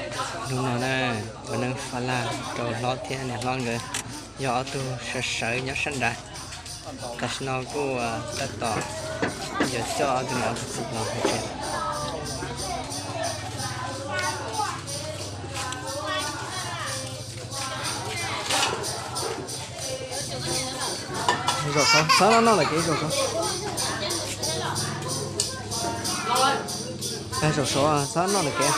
Hnub no na, ua neeb fab laj rau hlob thiab niam hlob nkawd, yog ob tug sawv sawv nyob sab nrad. Tam sim no kuj tab tom yuav coj ob tug niam ob tug txiv los hauv tsev. Zaum saud, txhob noj lawm kev, zaum saud. Zaum saud, txhob noj lawm kev.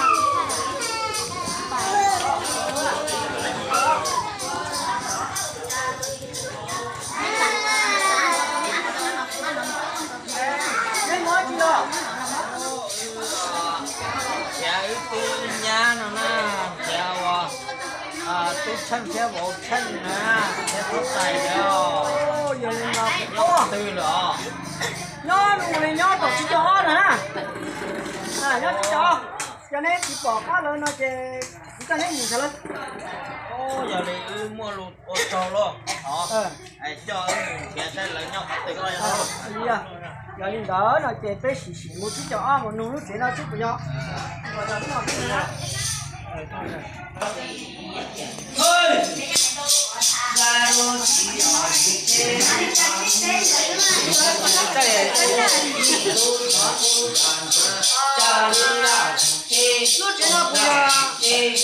Nrhiav wb tub nyab no na, nrhiav ua tub tsheej thiab vauv tsheej na, thiab tub tais os. Yog li no, twg lawm os? Nyob nws nyob tom tsib caug ob no na. Nyob tsib caug ob, yog neb tsis pom qab lawm no ces kuv coj neb mus nrhiav lawv. Yog li wb muaj lus ua tsaug lauj. Coj wb mus nrhiav saib lawv nyob qhov twg. Yog li ntawd no ces peb sim sim mus tsib caug ob mus nug lub tsev no seb puas yog. Lub tsev no puas yog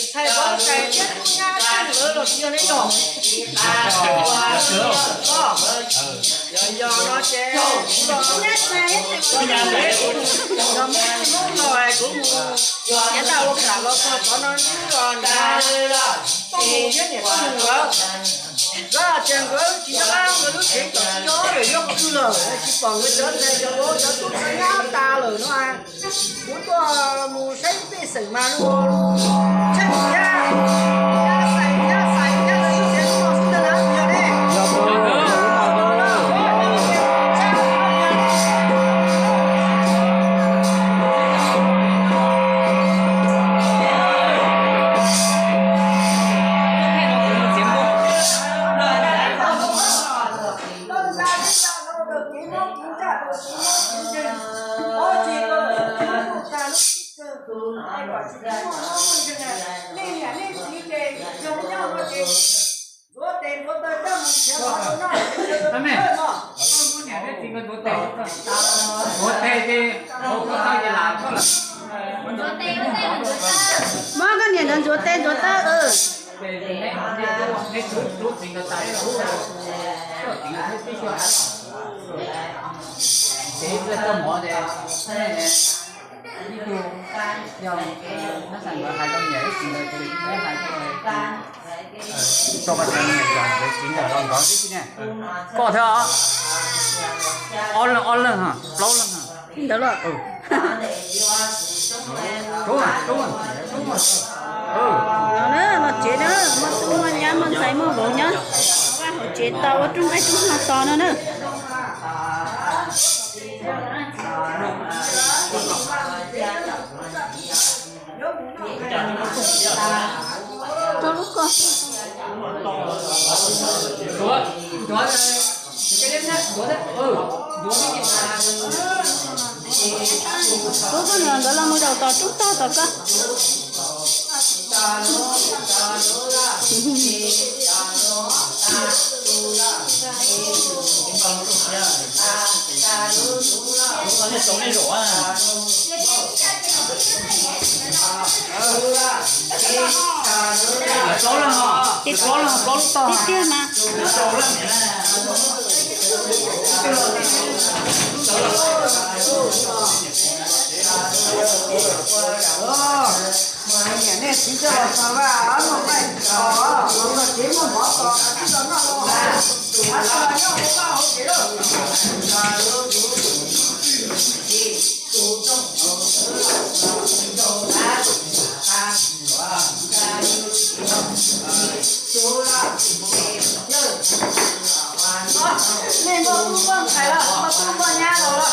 ntxhais Vauv Kais thiab tub nyab Tsheej lawv los tsis yog ne yom? Yog no ces kuv los kuv mus yav tag ua kam los txog qhov no xwb os. Niam Tooj Mus thiab niam Tooj Mus nkawd, nkawd hais tias nkawd tsis nco qab nkawd lub tsev tom tsis nco lawm, nyob qhov twg lawm, tsis pom nkawd cov ntxhais cov vauv cov tub nyab tas lawm no. Kuv tuaj mus saib pej xeem mas ua Tsheej thiab, Xais thiab, Xais thiab lawv lub tsev no xwb ntag na, yog ne? Muab koj niam ntawd ntxuav tes ntxuav taw. Koj thiab, ob leeg, ob leeg, plaub leeg. Ntawd los. No na, no tsev na, muaj tub muaj nyab muaj ntxhais muaj vauv nyob hauv tsev tos ua rooj nqaij rooj hno tos no na. Rau lub ko. Kuv koj niam nkawd los mus zaum tom roob tog tom koj. Plaub leeg, plaub leeg, plaub lub tog tiag mas. Niam nej txiv coj los txog vaj, muaj nqaij tos, los txog tsev muaj mov tos, tib los noj los haus, nyob hauv vaj hauv tsev lauj. Nej muaj tub muaj ntxhais los, muaj tub muaj nyab los los?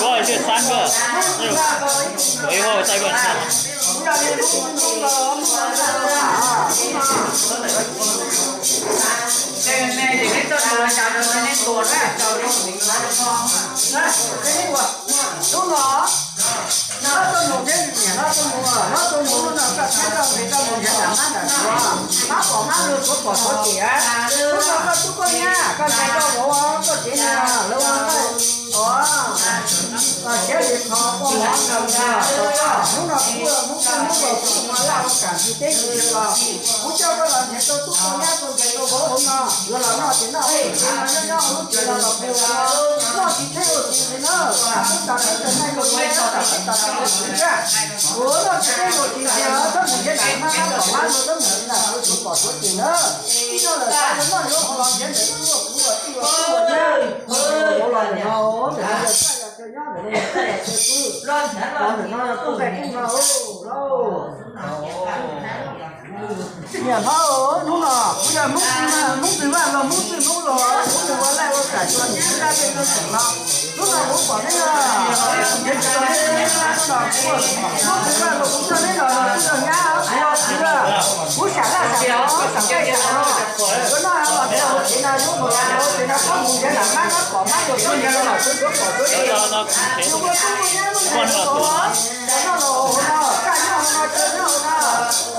Có chứ, sáng cơ. Có ý vô tay luôn. Hnub no, hnub tuaj mus thiab niam, hnub tuaj mus, hnub tuaj mus hnub no koj thiab koj nqis koj mus nrhiav nram mab nram suav, mab pom mab luag suav pom suav tias, hnub no koj tub koj nyab koj nrhiav koj vauv koj tsev neeg lawv ua ntau, siab li qho koj mov nrog nrog tau koj. Hnub no kuv ua hnub kuj hnub los kuv mus ua laj ua kam ntsis teb ntsis chaw los, kuv coj koj los nrhiav tau tub tau nyab tau nrhiav tau vauv hauv no, yuav los noj ces noj, nyob nyob hauv lub tsev los los pw no, noj tsis thej ua tsis li na, tam peb tas peb tas nej ua tsis, tam peb tas peb ua tsis thiab. Kuv noj tsis thej ua tsis li, txhob mus nrhiav nram mab pom mab luag, txhob mus nrhiav nram suav pom suav ces na. Ib no lawm xav yuav noj yuav haus los nrhiav ntawm ub ua kuv ua tij ua tub ua nyab, ua los ntawm no, ntawm no yog taj yog chaw nyob, ntawm no yog taj yog chaw pw, los ntawm no yog pub nqaij pub no lauj. Niam hlob, hnub no kuv yog Hmoob Txwj Vaj, Hmoob Txwj Vaj los Hmoob Txwj Hmoob los, kuv mus ua laij ua kam tso niam txiv dab tej tub txom no. Hnub no kuv pom neb, neb tsis tau neb, hnub no kuv, Hmoob Txwj Vaj los kuv coj neb los, kuv yog nyab, kuv ua txiv, kuv sam laj sam mov sam nqaij sam no. Yuav noj los nrhiav hauv tsev no, yuav mus los nrhiav hauv tsev no, txhob mus nrhiav nram mab, mab pom mab yuav tuaj nrhiav los tub yuav pom tuaj ces, yus ua tub ua nyab mus nrhiav tus, los noj los hauv no, kaj nyob hauv no, chaw nyob hauv no,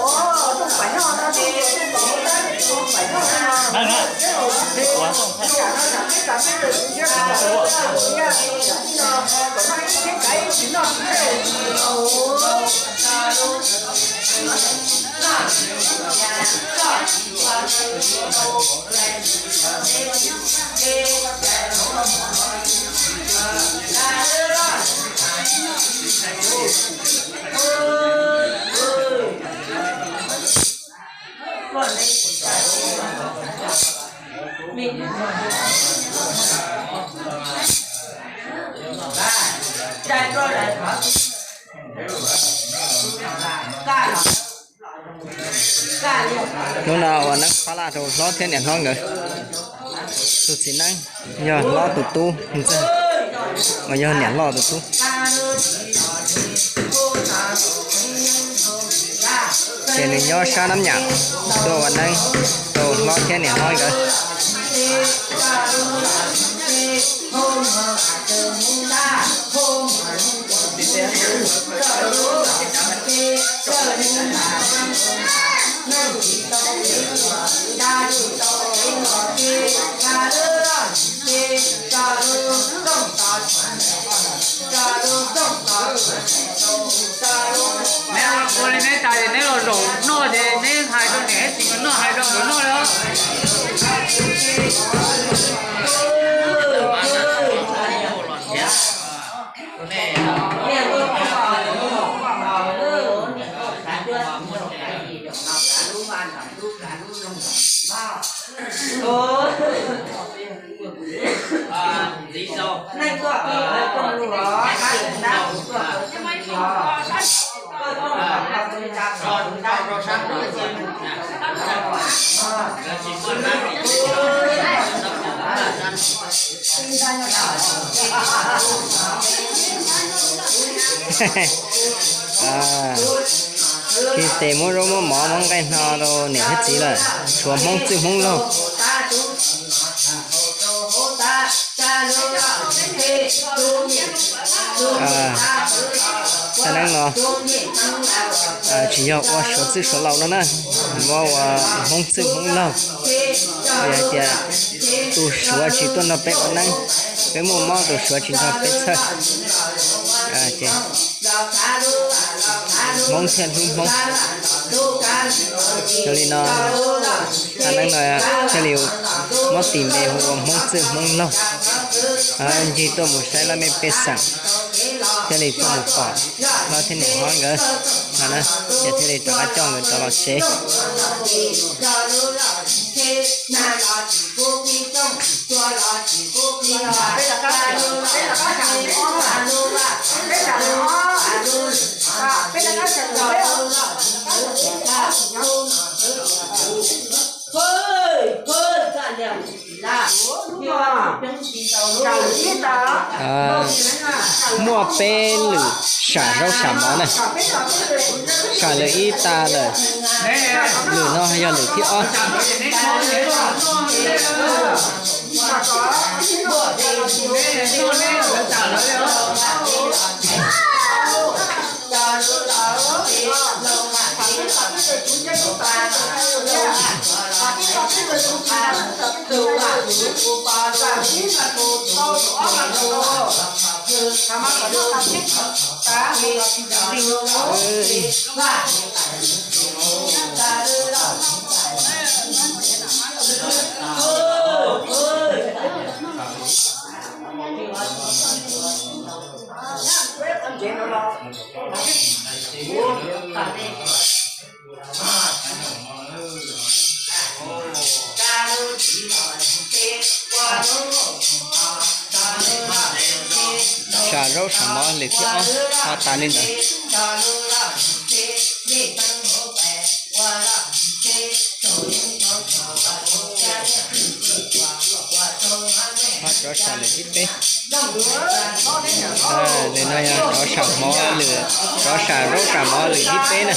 ua rooj pam nyob hauv no, rooj pam nyob hauv no. Hnub no ua neeb phab laj rau hlob thiab niam hlob nkawd. Tus txiv neeb yog hlob tus tub ntxawg, uas yog niam loj tus tub. Ces nws nyob sab Nab Nyam tuaj ua neeb rau hlob thiab niam hlob nkawd. Neb ua li neb tas ces neb los zaum noj ces neb hais rau niam thiab txiv nkawd noj, hais rau nkawd noj li os. Tsis tes muab zaub muab mov muab nqaij hno rau niam thiab txiv lawm, tshuav Hmoob txwj Hmoob laug. Thaj neeb no tsis yog ua suav txwj suav laus no na, muab ua Hmoob txwj Hmoob laug. Vim hais tias tus suav tsis tuaj nrog peb ua neeb, peb muaj mob tus suav tsis nrog peb txhawj. Ces Hmoob thiaj hlub Hmoob. Yog li no, thaj neeb no thiaj li muab tis npe hu ua Hmoob txwj Hmoob laug. Ncig tuaj mus saib laj mej pej xeem, thiaj li tuaj mus pom hlob thiab niam hlob nkawd no na, ces thiaj li rov qab coj nkawd rov los tsev. Muaj peb lwm sam zaub sam mov na. Sam lwm ib tas lawm, lwm no yog lwm thib ob. Sam zaub sam mov lwm thib ob ho tas li ntawd. Ho rov sam lwm thib peb. Lwm no yog rov sam mov lwm, rov sam zaub sam mov lwm thib peb na.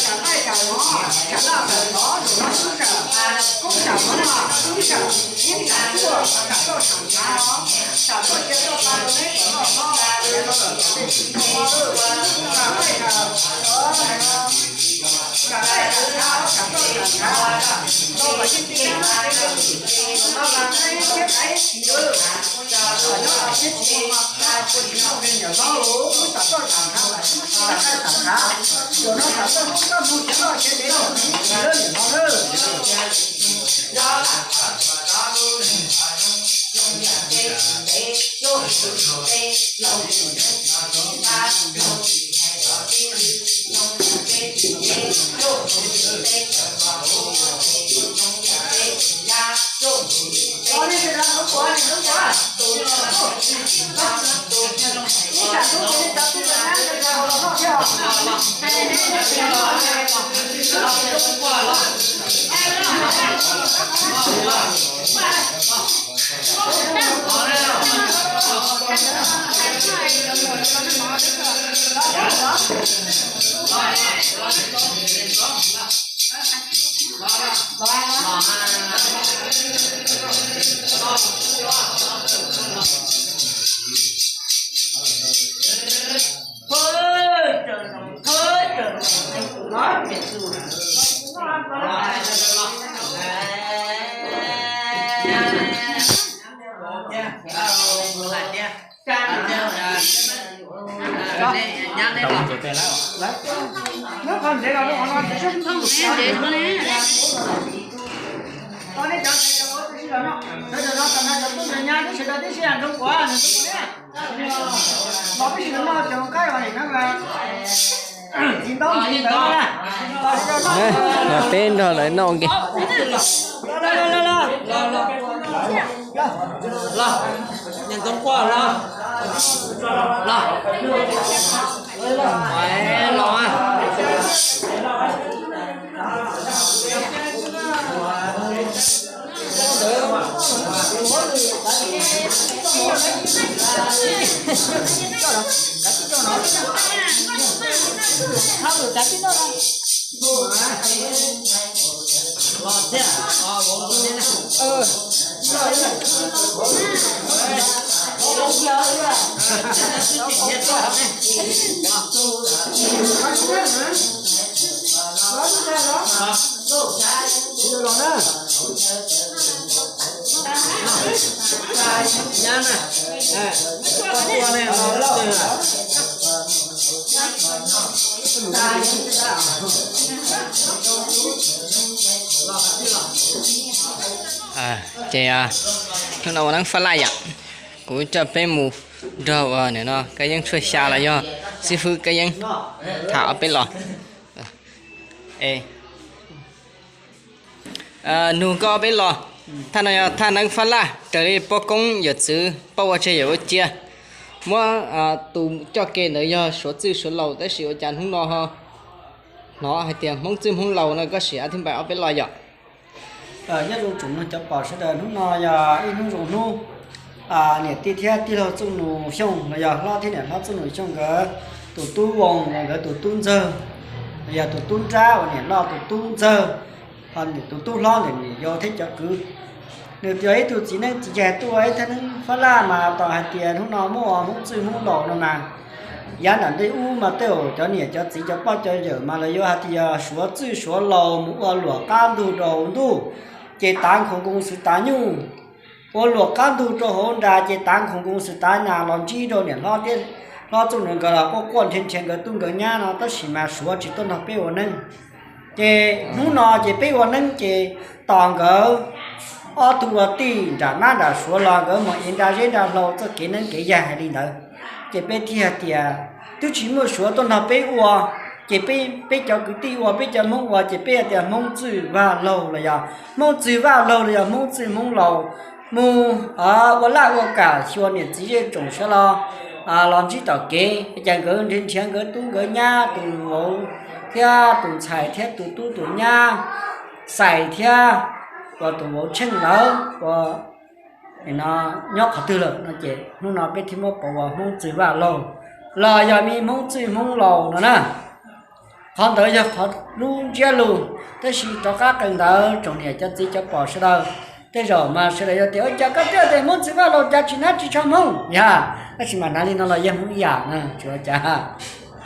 Peb nrog lawv noj nkev. Ces hnub no ua neeb fab laj yom, kuv coj peb mus nrog ua nim no Kab Yeeb tshuaj xya los yog xib fwb Kab Yeeb tham ob peb los. Nug koj ob peb los. Thaj no yog thaj neeb fab laj raws li pog koob yawm txwv pab ua tseg yawm ua cia. Muab tus coj ke ntawd yog Suav txwj Suav laus, tab sis ua cas hnub no ho hnov hais tias Hmoob txwj Hmoob laus no, koj sim thib npaim ob peb los yom. Nyob zoo tsoom mloog cov pom sawv daws, hnub no yog ib hnub zoo hnub. Niam tij thiab tij laug Txooj Nus Xyooj los yog hlob thiab niam hlob Txooj Nus Xyooj nkawd tus tub Voos los nkawd tus tub Ntxawg, los yog tus tub Nrab uas niam loj tus tub Ntxawg, ho tus tub hlob ntawm niam yau thiab cov kwv. Nws yog ib tug txiv neeb txiv yaig tuaj ua ib thaj neeb fab laj mas tos hais tias hnub no muaj Hmoob txwj Hmoob laus no mas, yav nram ntej ub mas tej zaum cov niam cov txiv cov pog cov yawm mas lawv yuav hais tias yog Suav txwj Suav laus mus ua luam qab ntug rau hauv ntuj, ces tav khoom koos xwm tav nyuj, ua luam qab ntug rau hauv nras ces tav khoom koos xwm tav nas los ntsib rau niam hlob thiab hlob Txooj Nus nkawd los quaj quaj nrhiav nrhiav nkawd tub nkawd nyab no, tab sis mas Suav tsis tuaj nrog peb ua neeb. Ces hnub no ces peb ua neeb ces tos nkawd ob tug ua tij nram mab nram Suav los nkawd mus ev nra zeb nra hlau txoj kev neeb kev yaig hais li ntawd. Ces peb thiaj hais tias twb tsis muaj Suav tuaj nrog peb ua, ces peb, peb cov kwv tij ua, peb cov Hmoob ua ces peb hais tias Hmoob txwj Vaj laug los yog Hmoob txwj Vaj laug los yog Hmoob txwj Hmoob laus mus ua laj ua kam xyuas niam txiv zej tsoom sawv los, los ntsib tom kev, ces nkawd nrhiav nrhiav nkawd tub nkawd nyab tus vauv thiab tus ntxhais thiab tus tub tus nyab, Xais thiab ua tus vauv Tsheej lawv ua no nyob qhov twg lawm no ces hnub no peb thiaj muab pov ua Hmoob txwj Vaj laug los yog me Hmoob txwj Hmoob laus no na. Qhov ntawd yog qhov lub ntsiab lus, tab sis rov qab qees ntawd tsoom niam cov txiv cov pom sawv daws, tej zaum mas sawv daws yuav tias ua cas koj twb tias Hmoob txwj Vaj laug cas tsis hnav ris tsho Hmoob yog, tab sis mas hnav li no los yeej Hmoob ib yam na, tsis ua cas.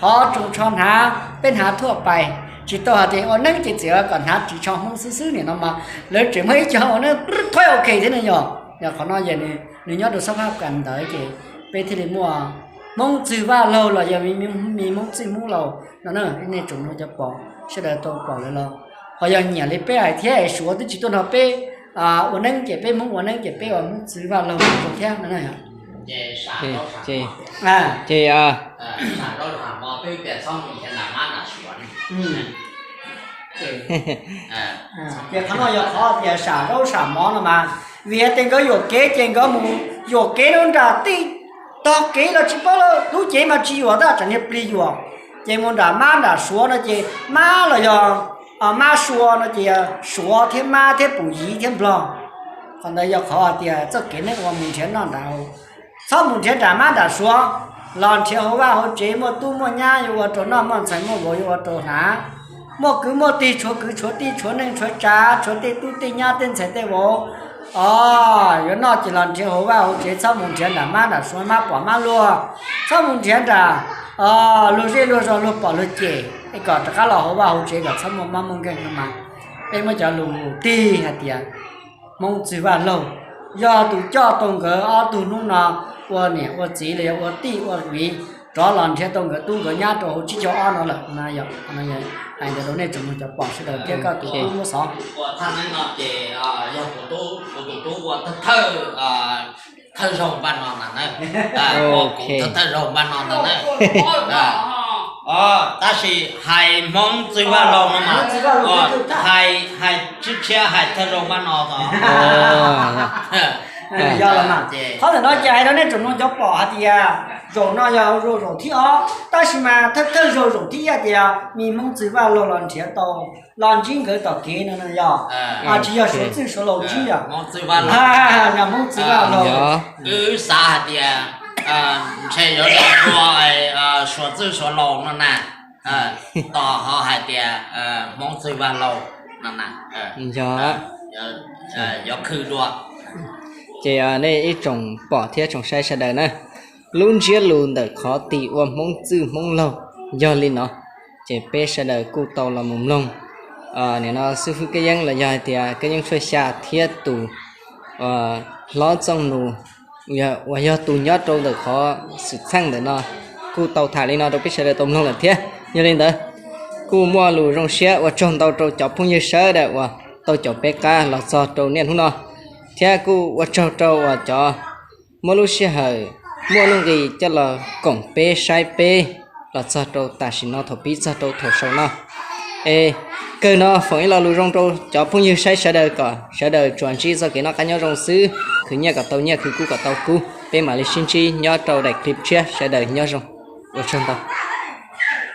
Qhov tsoos tsho hnav, peb hnav thuaj pais, tsis tau hais tias ua neeb ces txiav kom hnav ris tsho Hmoob xwb xwb nim no mas lawv tseem muaj ib co ua neeb qhov ok thiab ne yog. Yog qhov no yog nws nyob rau xab phab kas ntawd ces peb thiaj li muaj Hmoob txwj Vaj laug los yog me Hmoob txwj Hmoob laus no na. Nej tsoom no cov pom sawv daws tau pom lawm los ho yog nyiam li peb hais thiab es Suav twb tsis tuaj nrog peb ua neeb ces peb Hmoob ua neeb ces peb ua Hmoob txwj Vaj laug thiab no na. Ces ces qhov no yog qhov tias sam zaub sam mov no mas, vim hais tias nkawd yuam kev ces nkawd mus yuam kev rau nram tej tog kev los tsis paub lub cev mas tsis yuam tab tsam niag plig yuam. Ces mus nram mab nram suav no ces mab los yog mab sua no ces suav thiab mab thiab pum yiv thiab nplog. Qhov ntawd yog qhov hais tias txoj kev neej uas mus nrhiav noj nrad, txhob mus nrhiav nram mab nram suav, los nrhiav hauv vaj hauv tsev, muaj tub muaj nyab yuav ua rau noj, muaj ntxhais muaj vauv yuav ua rau hnav, muaj kwv muaj tij, tshuav kwv tshuav tij, tshuav neej tshuav tsav, tshuav tej tub tej nyab tej ntxhais tej vauv, o, yuav noj ces los nrhiav hauv vaj hauv tsev, txhob mus nrhiav nram mab nram suav, mab pom mab luag, txhob mus nrhiav nram luag zej luag zos luag pom luag cem, es kom rov qab los hauv vaj hauv tsev kom txhob muaj mob muaj nkeeg no mas. Peb muab cov lus tig hais tias Hmoob txwj vaj laug yog tus coj tau nkawd ob tug hnub no ua niam ua txiv los yog ua tij ua viv rov los nrhiav tau nkawd tub nkawd nyab rau hauv tsib caug ob no lawm no. Hais ntawd rau nej tsoom mloog cov pom sawv daws thiab koj tus tub muab xov. Ua thaj neeb no ces yog kuv tus tub ua thawj, thawj zaug npaj no ntag na. Ua kuv thawj, thawj zaug npaj no ntag na. Tab sis hais Hmoob txwj vaj laug no mas, hais, hais tshiab tshiab hais thawj zaug npaj no tod. Yog los mas, qhov ntawm no ces hais rau nej tsoom mloog cov pom hais tias zaum no yog zaum, zaum thib ob, tab sis mas thawj, thawj zaug zaum thib ib hais tias me Hmoob txwj vaj laug los nrhiav tau, los ntsib nkawd tom kev no yog, tsis yog suav txwj suav laus ntsib yog, yog Hmoob txwj vaj laug. Wb xav hais tias Ntshe yuav ua suav txwj suav laus no na, tos ho hais tias Hmoob txwj vaj laug no na. Yog, yuav khwv dua. Ces nej ib tsoom pom thiab tsoom saib sawv daws na, lub ntsiab lus ntawm qhov tis ua Hmoob txwj Hmoob laug yog li no. Ces peb sawv daws kuj tau los mus mloog. Nim no xib fwb Kab Yeeb los yog hais tias Kab Yeeb Tshuaj Xya thiab tus hlob Txooj Nus uas yog tus nyob rau ntawm qhov xwm txheej ntawm no kuj tau tham li no rau peb sawv daws tau mloog lawm thiab. Yog li ntawd, kuj muaj lus zoo siab ua tsaug ntau rau cov phooj ywg sawv daws uas tau caum peb qab los txog rau niaj hnub no, thiab kuj ua tsaug rau uas cov muab lub sij hawm, muaj nuj nqis coj los koom peb saib peb los txog rau tam sim no thaum pib txog rau thaum xaus no. Es kawg no foom ib lo lus zoo rau cov phooj ywg saib sawv daws kom sawv daws tsuas ntsib txoj kev noj qab nyob zoo xwb, khwv nyiaj kom tau nyiaj, khwv kub kom tau kub, peb mam li sib ntsib nyob rau daim clip tshiab, sawv daws nyob zoo. Ua tsaug ntau.